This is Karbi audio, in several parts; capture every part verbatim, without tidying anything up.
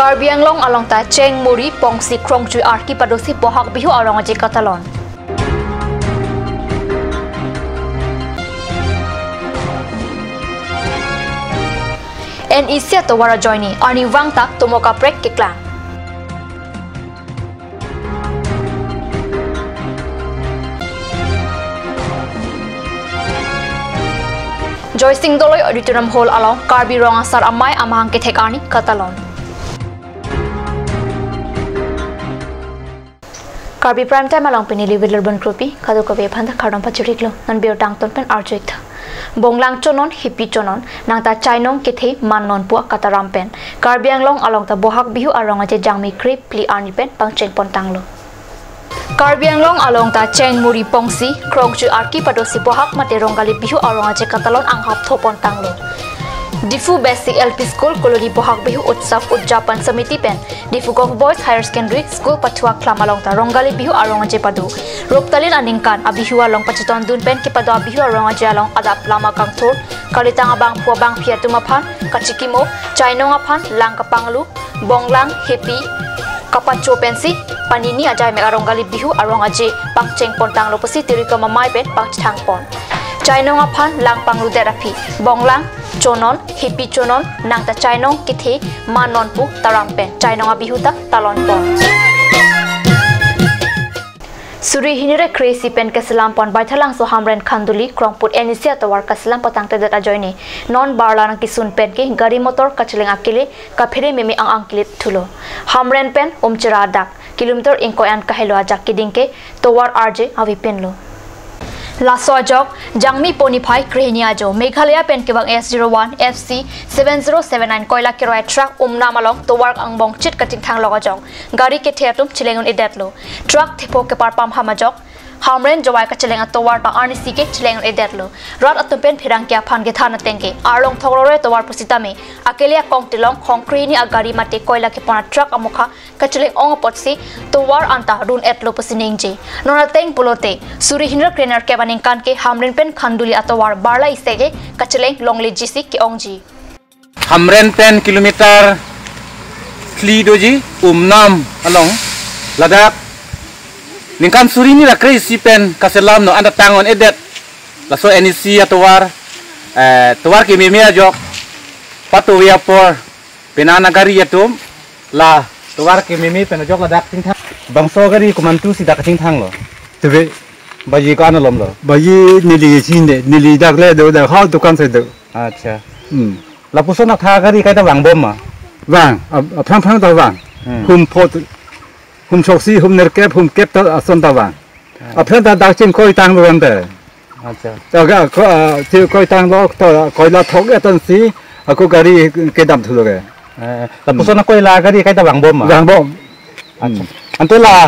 Karbi Anglong along ta cheng, muri, pongsi, krongchui arki padosi Bohag Bihu arong aje katalon. N E C atovar ajoine arnivang ta tomo kaprek keklang. Joysing Doloi Auditorium Hall along Karbi Rong Asar Amei amahang kethek arni katalon. Karbi Prime Time along pini Liviler Bon Kropi, kadokave aphan ta kardom pachiriklo, non birta angton pen arju-ik tha. Bonglang chonon, hipi chonon, nang ta chainong kethe man non pu akataram pen Karbi Anglong along ta Bohag Bihu arong aje Jangmi kre phli arni pen pangcheng pon tanglo. Karbi Anglong along ta cheng, muri, pongsi, krongchui arki padosi Bohag mate Rongali Bihu arong aje katalon anghap tho pon tanglo. Diphu Basic L P School Colony Bohag Bihu Utsav Udjapan Samiti pen Diphu Govt. Boys Higher Secondary School pathu akhlam along ta Rongali Bihu arong aje pado. Ruptalin aningkan abihu along pachetondun pen kepado abihu arong aje along adap lama kangthur, kalitang abangphu abangphi atum aphan kachikimo, chainong aphan lang kapanglu, bonglang, hipi kapacho pensi panini ajai mek a Rongali Bihu arong aje pangcheng pon tanglo pusi tirikom amei pen pangchethang pon. Chainong aphan lang pangludet aphi, bonglang chonon, hipi chonon, nang ta chainong kethe man non pu taram pen chainong abihu ta talon pon. Suri hini ra kre-isi pen kaselam pon Baithalangso Hamren Khanduli Krongput N E C atovar kaselam patangtedet ajoine non barla nangkesun pen ke gari motor kacheleng akele kaphere meme ang-ang kelit thulo. Hamren pen Umchira adak kilometer ingkoi an kahelo ajak keding ke tovar arje avepinlo. Laso ajok Jangmi po niphai krehini ajo Meghalaya pen kevang S zero one F C seven zero seven nine koila keroi truck Umnam along tovar angbong chit kachingthang lok ajok gari kethe atum cheleng un-edetlo. Truck thepo kepar pamham ajok Hamren Jowai kacheleng atovar ta arnisi ke cheleng un-edetlo. Rat atum pen pherangke aphan kethan ateng ke arlong thok rore tovar pusitame akele akong tilong khong krehini agari mate koila kepon atruck amokha kacheleng ong apotsi tovar anta run-etlo pusi ningje. Non ateng pulote suri hini ra krenerkep aningkan ke Hamren pen Khanduli atovar barla isi ke kacheleng longlejisi ke-ongji. Hamren pen kilometer phli doji Umnam along ladak ningkan suri hini ra kre-isi pen kaselam non anta tang un-edet laso N E C atovar, eh, tovar kememe ajok patuwi apor pena nagari atum la tovar kememe pen ajok ladak chingthang. Bangso gari komantusi dak chingthanglo? Tebe. Baji ko-an alomlo? Baji neli sinde, neli dak le do, dak ha dukan se do. Acha. Hmm. Lapuson atha gari kaita vangbom ma? Vang, ap-, aphrang phrang ta vang. Hmm. Hum phot, hum soksi, hum nerkep, hum kep ta ason ta vang. Ah. Aphrang ta dak chingkoi tanglo ante. Acha. Ta ga ko, ah, chingkoi tanglo ta koila thok-et ansi ako gari kedam thulo ke. Eh, lapuson akoila gari kaita vangbom ma? Vangbom. Acha. Hmm. Ante la,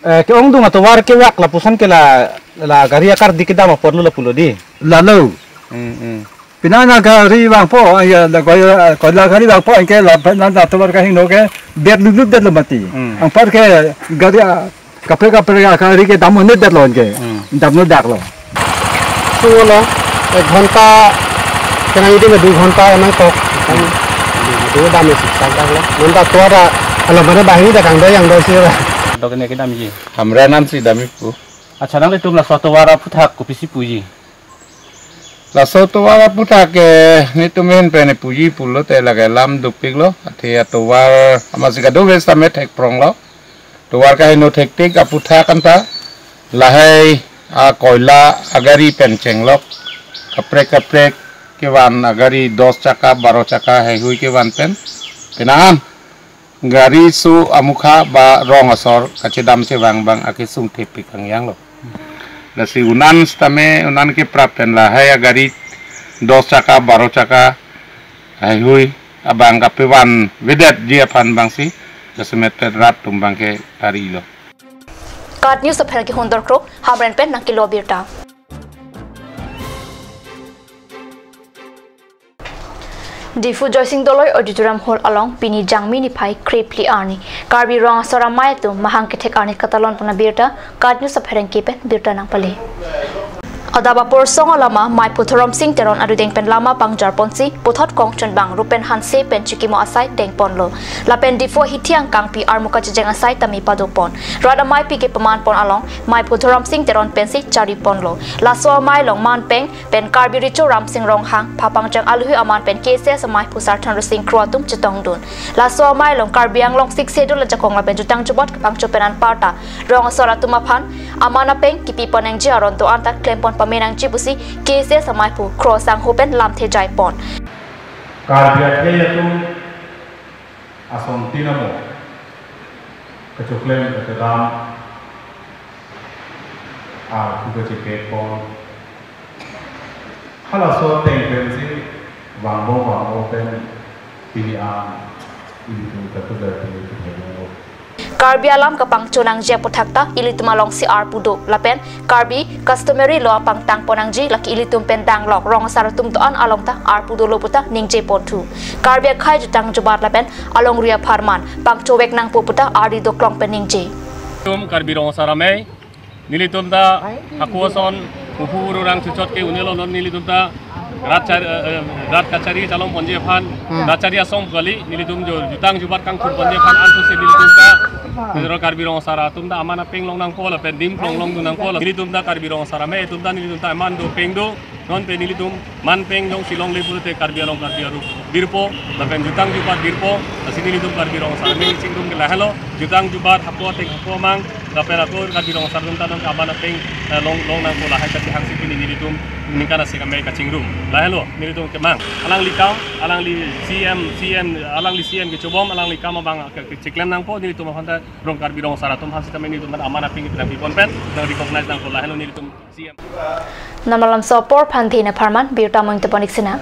eh, ke-ongdung atovar kevak lapuson ke la, la gari akardi kedam aporlo lapulo di. Lalo. Hmm, hmm. Pina na gari vangpo, ya, la koila, koila gari vangpo, anke la, na, na tovar kahingno ke, bet lulubdetlo mati. Hmm. Anpar ke gari, ah, kaprek kaprek gari kedam un-edetlo anke. Hmm. Damno daklo. Sunglo, ek ghonta, kenang idi me dui ghonta nangkok. Kan, dui dam isi sak daklo. Ghonta tua da, kalau mana bahini da kangdoi yangdoi si ra. Dok ne kedamji. Hamren ansi damji pu. Acha, nanglitum laso atovar aphuthak kopisi puji? Laso atovar aphuthak ke netum ahin pen puji pulote lake lam dukpiklo. Athe atovar amatsi kadokave sitame thekpronglo. Tovar kahingno thektik aphuthak anta lahai akoila agari pen chenglok. Kaprek kaprek kevan agari dos chaka, baro chaka heihui kevan pen. Penang an gari so amokha ba rong asor kachedam chevang abang akesung thepik kangyanglo. Lasi un-an sitame un-an keprap pen lahai agari dos chaka, baro chaka heihui abang kapevanvedetji aphan abangsi jasemet pen rat atum abang ke tarilo. KAT News aphan ke Hundor Kro, Hamren pen nangkelo birta. Diphu Joysing Doloi Auditorium Hall along pini Jangmi niphai kre phli arni Karbi Rong Asor Amei atum mahang kethek arni katalon pon abirta KAT News apherangke pen birta nangpale. Adap apor song alama, maiphu Dhorom Sing Teron adudeng pen lama pangjar ponsi, puthot kongchunbang Rupen Hanse pen chikimo asai dengponlo. Lapen Diphu hithi angkangpi armu kachijeng asai tame padopon. Rat ameipi kepamanpon along, maiphu Dhorom Sing Teron pensi chariponlo. Laso amei along manpeng pen Karbi Recho Ramsing Ronghang, pha pangcheng aluhi aman pen K S S amei Phusar Thanrusing Kro atum chetongdun. Laso amei along Karbi Anglong Sixth Schedule ajakong lapen jutang jubat kapangcho pen anparta rong asar atum aphan aman apeng kipipon nangji aron do-an ta klempon pame nangji pusi K S S amei Phu Kro asangho pen lamthe jaipon. Karbi akhei atum asong tin amo kachoklem kachedam arpu kachepekpon. Halaso ateng pensi vangbom vangbom pen pini an ilitum katular pini kithelo. Karbi alam kapangcho nangji aputhak ta ilitum alongsi arpu do lapen Karbi customary law pangtangpon nangji, lake ilitum pen danglok rong asar atum do-an along ta arpu dolo puta ningjeponthu. Karbi akhei jutang jubat lapen alongri apharman pangchovek nangpo puta ardi doklong pen ningje. Tum Karbi Rong Asar Amei, nelitum ta hako ason huhu ururang chuchot ke unelo non nelitum ta rat char, eh, eh, rat kachari chalongponji aphan, hmm, rat chari asong kali, nelitum jo jutang jubat kangthurponji aphan ansose nelitum ta, nelitum Karbi Rong Asar atum ta aman apeng long nangpo lapen dim klong longdun nangpo, nelitum ta Karbi Rong Asar Amei atum ta nelitum ta aman do peng do. Non pen nelitum manpeng jongsi longle pulote Karbi along Karbi arup birpo, lapen jutang jubat birpo, lasi nelitum Karbi Rong Asar Amei chingrum ke lahelo, jutang jubat hako ateng hako amang, lapen ako Karbi Rong Asar atum ta non aman apeng, eh, long, long nangpo lahai kachehangsi pini nelitum ningkan asek amei kachingrum. Lahelo, nelitum kemang. Alangli kam, alangli C M, C M, alangli C M kechobom, alangli kam abang ke, kechiklem nangpo, nelitum aphan ta rong Karbi Rong Asar atum aphan sitame nelitum aman apeng nangpipon pen, nang recognize nangpo lahelo nelitum. Namalam sopor phan thina pharman birta mung teponik sina.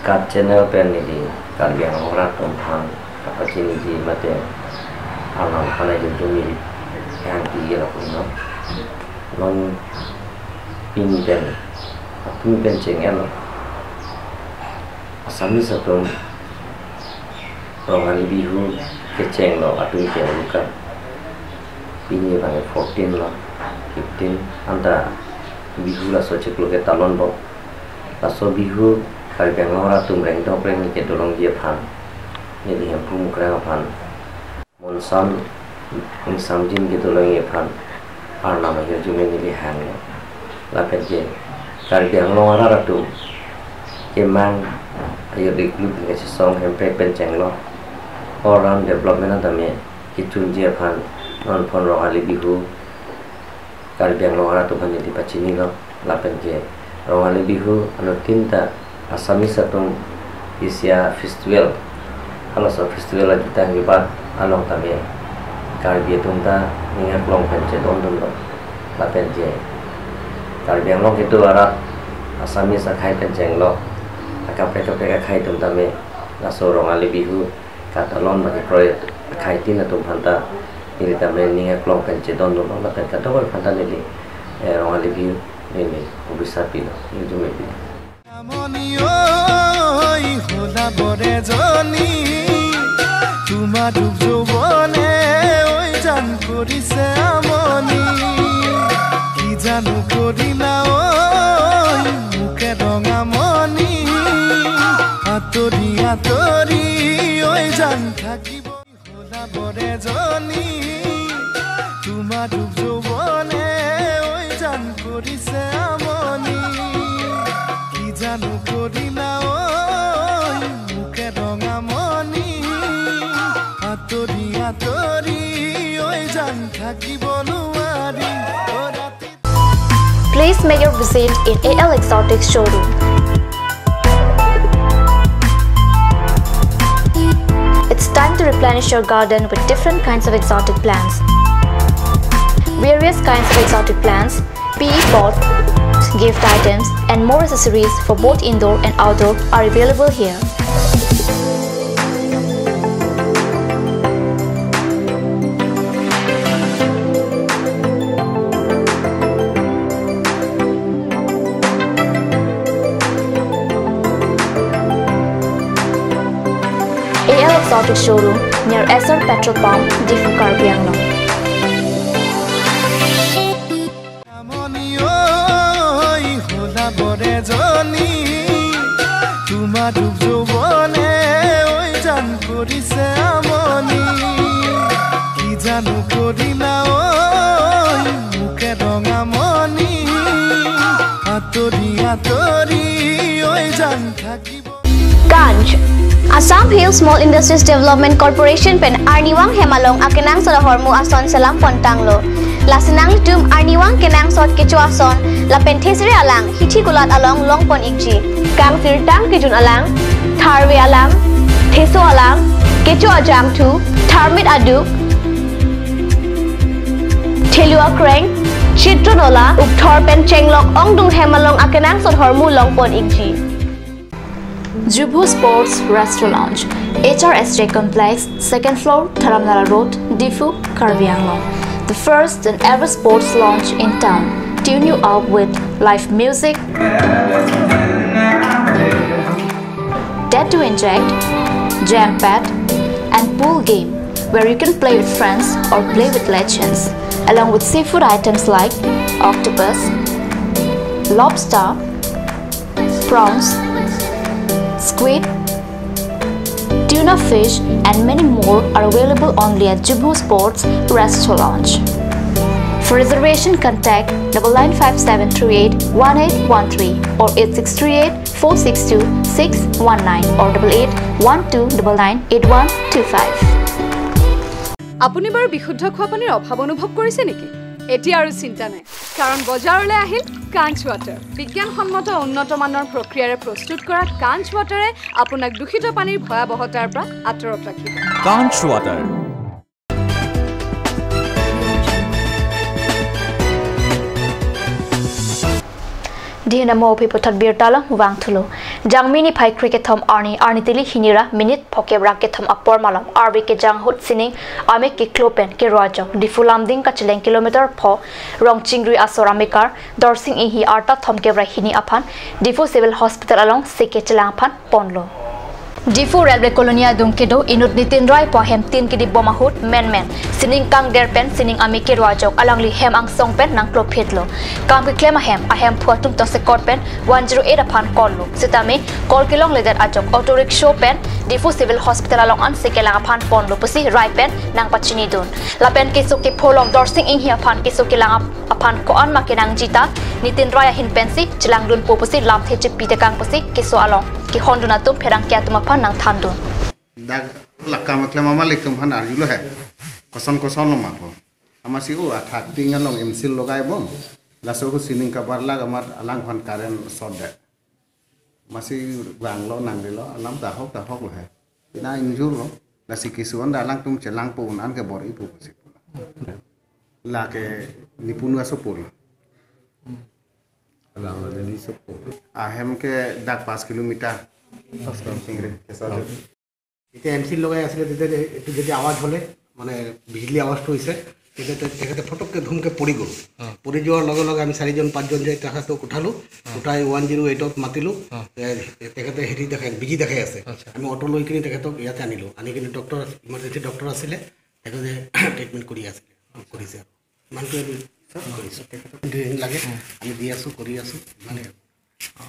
Kat channel pen neli Karbi Anglong arat atum aphan kapachiniji mate alam aphan ajo jumi hang ti yelo kuno. Non pini pen, pini pen cheng-el Assamese atum Rongali Bihu kechenglo atum ke aluka. Pini bang fourteen lo, fifteen anta Bihu laso chiklo ke talon bo. Laso Bihu Karbi Anglong arat atum rengdok rengni kedolongji aphan, neli Hemphu Mukrang aphan, monsam ingsamjin kedolongji aphan Arnam ahirjume neli hang. Lapen ke Karbi Anglong arat atum kemang ayo diklu pen kachesong hemprek pen chenglo. All round development atame kechunji aphan non pon Rongali Bihu Karbi Anglong arat atum aphan neli pachinilo. Lapen ke Rongali Bihu anuttin ta Assamese atum isi a-festival, halaso festival ajutang jubat along tame Karbi atum ta ning aklong pen chedondunlo. Lapen ke Karbi Anglong kedo arat Assamese akhei pen chenglo. Akaprek kaprek akhei atum tame laso Rongali Bihu katalon bagi kroit akhei tin atum aphan ta neli tame ning aklong pen chedondunlo lapen kadokave aphan ta neli, eh, Rongali Bihu neli obisar pilo, neli jume pilo. Amoni oi, hola bore joni, tuma dup jobone oi jan korise amoni. Ki janu korila oi, muke rong amoni. Atori atori oi jan thakibo. Hola bore joni, tuma dup jobone oi jan korise amoni. Ki janu korila oi, muke rong amoni. Atori atori oi jan thakibo nuwari. O rati Please make your visit in A L Exotic showroom. It's time to replenish your garden with different kinds of exotic plants. Various kinds of exotic plants, P E pots, gift items, and more accessories for both indoor and outdoor are available here. A L Exotic Showroom near Esso Petrol Pump, Diphu, Karbi Anglong. Kanch, Assam Hill Small Industries Development Corporation pen arnivang hem along akenangsot ahormu ason selam pontanglo. Lasi nanglitum arnivang kenangsot kecho ason lapen thesere alang hithi kulat along longpon ikji. Kangsirtang kejun alang, tharve alang, theso alang, kecho ajangthu, tharmit aduk, thelu akreng, chitron ola, ukthor pen chenglok ongdung hem along akenangsot ahormu longpon ikji. Jubhu Sports Restaurant, H R S J Complex, second floor, Dharamnala Road, Diphu, Karbi Anglong. The first and ever sports lounge in town. Tune you up with live music, dead to inject, jam pad, and pool game where you can play with friends or play with legends, along with seafood items like octopus, lobster, prawns, squid, tuna fish, and many more are available only at Jubhu Sports Restaurant. For reservation, contact double nine five seven three eight one eight one three or eight six three eight four six two six one nine or double eight one two double nine eight one two five. আপুনি বাৰু বিশুদ্ধ খোৱা পানীৰ অভাৱ অনুভৱ কৰিছে নেকি? এতিয়া আৰু চিন্তা নাই, কাৰণ বজাৰলৈ আহিল কাঞ্চ ৱাটাৰ। বিজ্ঞানসন্মত উন্নত মানৰ প্ৰক্ৰিয়াৰে প্ৰস্তুত কৰা কাঞ্চ ৱাটাৰে আপোনাক দূষিত পানীৰ ভয়াৱহতাৰ পৰা আঁতৰত ৰাখিব। Kanch Water. Dihina mo phi puthot birta along vangthulo. Jangmi niphai krekethom arni, arni tili hini ra minute phokep ra kethom apor malom arve kejang ahut sining ame keklo pen kerua ajok Diphu Lumding kacheleng kilometer pho Rongchingri asor amekar Dorsing Inghi arta thomkep ra hini aphan Diphu Civil Hospital along seke chelang aphan ponlo. Diphu Railway Colony adung kedo inut Nitin Rai pu ahem tin kedip bom ahut menmen sining kangder pen sining ame kerua ajok alangli hem angsong pen nangklophitlo. Kam keklem ahem, ahemphu atum tosekot pen one zero eight aphan call lo. Sitame call kelongledet ajok auto rickshaw pen Diphu Civil Hospital along an seke lang aphan ponlo pusi Rai pen nangpachinidun. Lapen keso kepholong Dorsing Inghi aphan keso kelang ap-, aphan ko-an ma kenangji ta Nitin Rai ahin pensi chelangdunpo pusi lamthe chepi tekang pusi keso along kehondun atum pherangke atum aphan nangthandun. Dak lakam klem amat ilitum aphan arjulo he. Koson koson lo ma ko. Amatsi o athak tin along M C logai bom. Laso ko sining kabar lak amat alangphan current short det. Amatsi vanglo nangdelo alam dahok dahok lo he. Pina injur lo. Lasi keso an da alangtum chelangpo un an ke bor-ipo pusi. Lake nipunu asopo lo. Alang lo Delhi sopo. Ahem ke dak পাঁচ কিলোমিটাৰ. পাঁচ kilometre. Chingri, Kesajo. এতিয়া M C লগাই আছিলে, তেতিয়া যে এইটো যদি আৱাজ হ'লে, মানে বিজুলী আৱাজটো হৈছে, তেতিয়া তে-, তেখেতে ফটককে ধুমকে পৰি গ'ল। অ। পৰি যোৱাৰ লগে লগে আমি চাৰিজন পাঁচজন যাই তেখেতক উঠালো। অ। উঠাই ওৱান জিৰ' এইটত মাতিলো। অ। এ, তেখেতে হেৰি দেখাই, বিজি দেখাই আছে। আচ্ছা। আমি অটো লৈ কিনি তেখেতক ইয়াতে আনিলো। আনি কিনি ডক্টৰ, ইমাৰ্জেঞ্চি ডক্টৰ আছিলে, তেখেতে ট্ৰিটমেণ্ট কৰি আছিলে, কৰিছে আৰু। ইমানটোৱে আমি কৰিছো। দুদিন লাগে, উম। আমি দি আছো, কৰি আছো, ইমানেই আৰু। অ,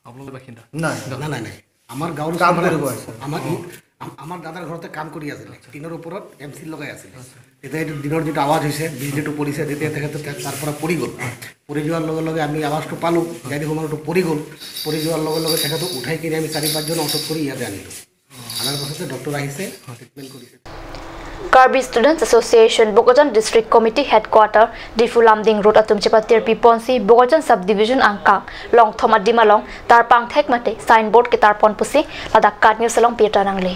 আপোনালোকৰ বাসিন্দা? নাই। নাই, নাই, নাই। আমাৰ গাঁৱৰ কাম ওচৰতে, কৰিব আহিছে। আমাৰ ই-, আম-, আমাৰ দাদাৰ ঘৰতে কাম কৰি আছিলে। আচ্ছা। টিনৰ ওপৰত এম চি লগাই আছিলে। আচ্ছা। তেতিয়া এইটো দিনৰ যিটো আৱাজ হৈছে, বিজুলীটো পৰিছে, তেতিয়া তেখেতে তে-, তাৰ পৰা পৰি গ'ল। পৰি যোৱাৰ লগে লগে আমি আৱাজটো পালো, গাড়ী সোমালোতো পৰি গ'ল। পৰি যোৱাৰ লগে লগে তেখেতক উঠাই কিনে আমি চাৰি পাঁচজন অটোত কৰি ইয়াতে আনিলো। আনাৰ পাছতে ডক্টৰ আহিছে, ট্ৰিটমেণ্ট কৰিছে। Karbi Students Association Bokajan District Committee Headquarter, Diphu Lumding Road atum chepatirpi ponsi Bokajan Subdivision angkang longthom adim along tarpang thek mate signboard ketarpon pusi ladak KAT News along birta nangle.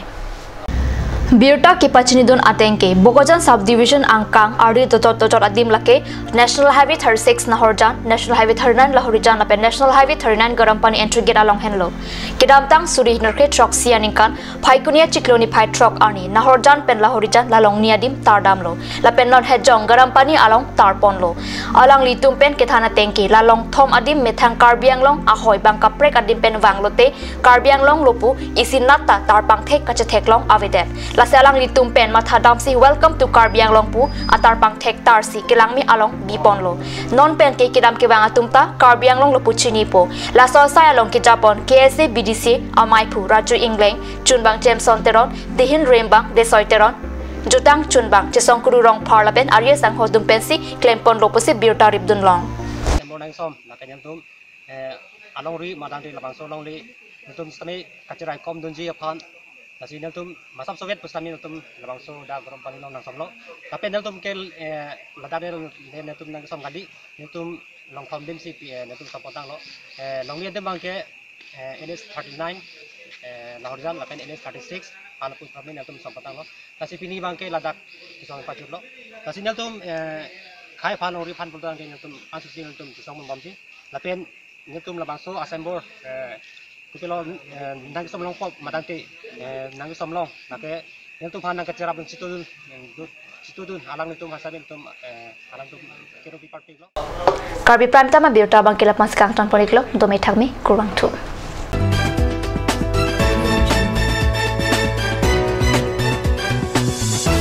Birta kepachinidun ateng ke, Bokajan Subdivision angkang ardi dojot dojot adim lake National Highway thirty-six Nahorjan, National Highway thirty-nine Lahorijan lapen National Highway thirty-nine Garampani entry gate along henlo. Kedamtang suri nerkre throksi aningkan, Phaikuni achiklo niphai throk arni, Nahorjan pen Lahorijan la longni adim tardamlo. Lapen non hejong Garampani along tarponlo. Alanglitum pen kethan ateng ke, la longthom adim methang Karbi Anglong ahoi bang kaprek adim pen vanglote, Karbi Anglong lo pu isinat ta tarpangthek kachethek long avedet. Lasi alanglitum pen mathadamsi Welcome to Karbi Anglong pu atarpangthek tarsi kelangme along biponlo. Non pen ke kedam kevang atum ta Karbi Anglong lo pu chinipo. Laso asai along kejapon K S A B D C amaiphu Raju Ingleng, chunbang Jameson Teron, dehin rembang Desoi Teron, jutang chunbang Chesongkuru Rongphar lapen arje sangho atum pensi klemponlo pusi birta ripdunlong. Temor nangsom, lake nangtum, eh, alongri madangri labangso alongri, nangtum sitame kacherai komdunji aphan, lasi nangtum masap soviet pusitame nangtum labangso dak Garampani along nangsomlo. Lapen nangtum ke, eh, ladak le nangtum nangsom kali, nangtum longthom adim si pi, eh, nangtum sompotanglo. Eh, longni adim abang ke, eh, N H thirty-nine, eh, Lahorijan lapen N H thirty-six, along pusitame nangtum sompotanglo. Lasi pini abang ke ladak kesong pachutlo. Lasi nangtum, eh, khai aphan ori aphan pulotangte nangtum ansusi nangtum kesong mambomji. Lapen nangtum labangso asembor, eh, kopilo, eh, nangsom longpo madangte, eh, nangsom long. Lake nangtum aphan nangkacherapdun chitudun, eh, du-, chitudun alanglitum hasabil tum, eh, alangtum kerupi party lo. Karbi Prime Time abirta abang ke la-an si kangtonpon-iklo, dome thakme, kurvangthu.